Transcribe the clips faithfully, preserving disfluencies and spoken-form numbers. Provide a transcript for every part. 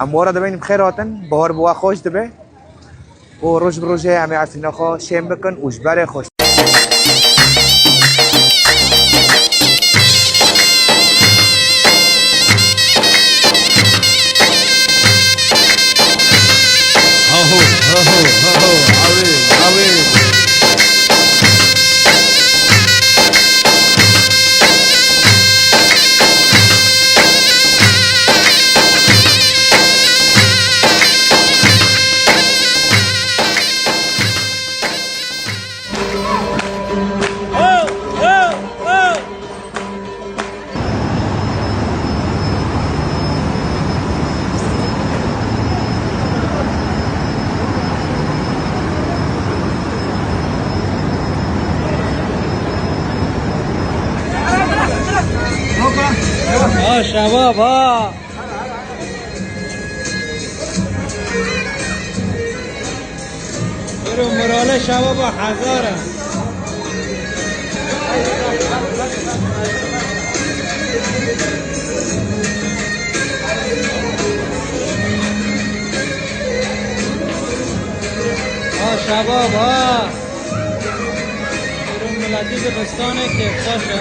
Em wara dibên bi xêr hatin, bahar bi we xweş dibe û roj bi rojê em ê efrîna xwe şên bikin û ji berê xweş. Haho, haho, haho, awê, awê. Ha şebab ha. Biro morale şebaba hezar e. Ha şebab ha. Biro miletî dibistanê kêfxweş e.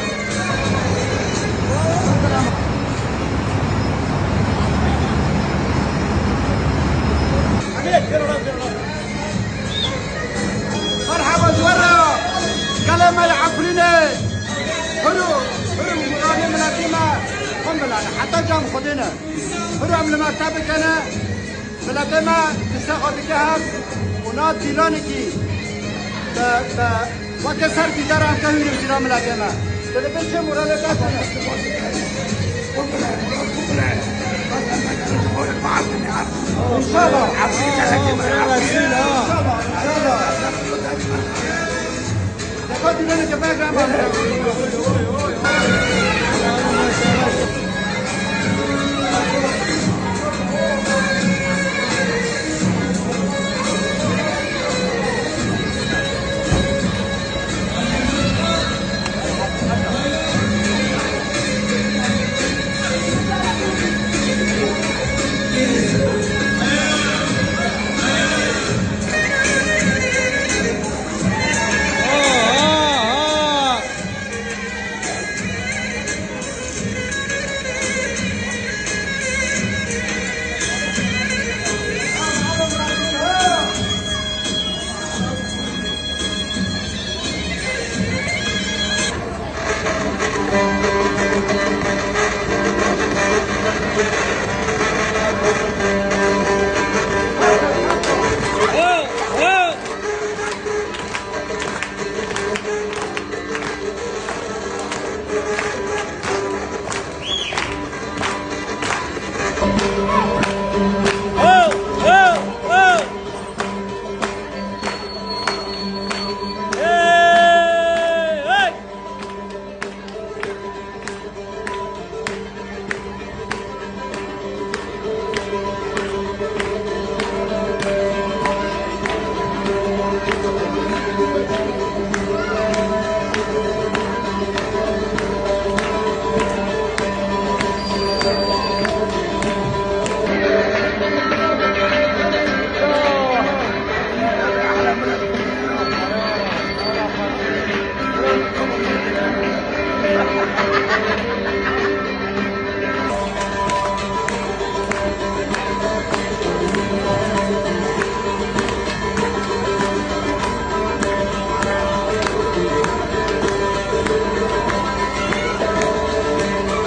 Merhaba ji we re. Gelê me yê Efrînê. Hiro, hiro, miranê miletê me. Xwe milane. Heta cem Xwedê ne. Hiro em li me te bikene. Miletê me tişta xwe dike hev û na dîlanekî bi, bi, weke ser dîdaran ke hûrê jîra miletê me. Te dibê çi moralê te tune. İnşallah. İnşallah, inşallah.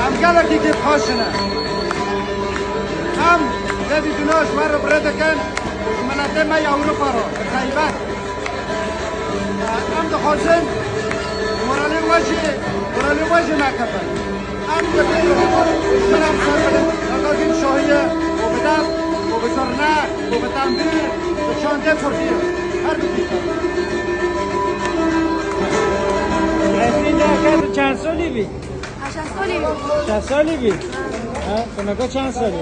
Em gelekî kêfxweş ne. Em vê vîdyoya ji we re bi rê dikin, ji miletê me ya Ewropa re bi taybet. Em dixwazin moralê we jî, moralê we jî nekeve. Em dibin, şeref ser bin, Atatürk şahî ye, û bi def, û bi zurna, û bi tembîr, bi çandê Kurdî ye. Her bikî. Resmî de çend solî bî? Şeş solî bî. Şeş solî bî. Ha, tu neka çend salî?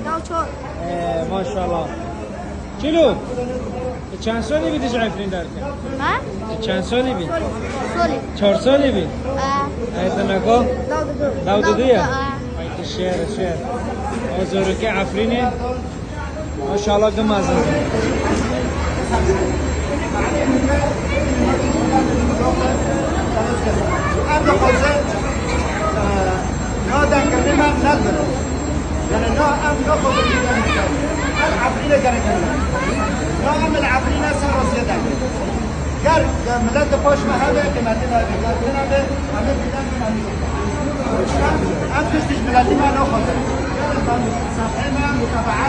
Navçor. Ee, maşallah. Çilo, tu çend salî bî tu ji Efrîn derke? Ha? Tu çend salî bî? Solî. Çar salî bî? Ha. Ee, tu neka? Navdudu. Navdudu ya? Ha. Ay, tu şêr, şêr. O zorokê Efrînê. Maşallah, tu mezin. Em dixwazin, e, na dengkirinê me nel bin. Yani na em naxwazin, em El Efrînê gerek bin. Na em El Efrînê ser rastiyê dengin. Ger, e, millet di paş me hebe, qîmetê me hebe, ger tune be, em ê birden bin, em ê. Em tiştî ji miletî me naxwazin. Ger em sefhê me, mutebaa.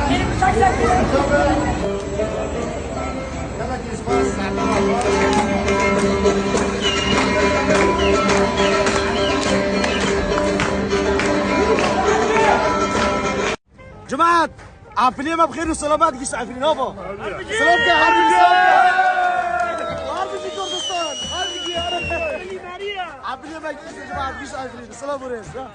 Cemaat, Efrînê me bi xêr û selamet gihîşt Efrîn, hava. Selam ke, her biri selam ke. Her biri Kurdistan, her biri Arap. Efrînê me gihîşt, cemaat, gihîşt Efrîn. Selam û rêz, ya.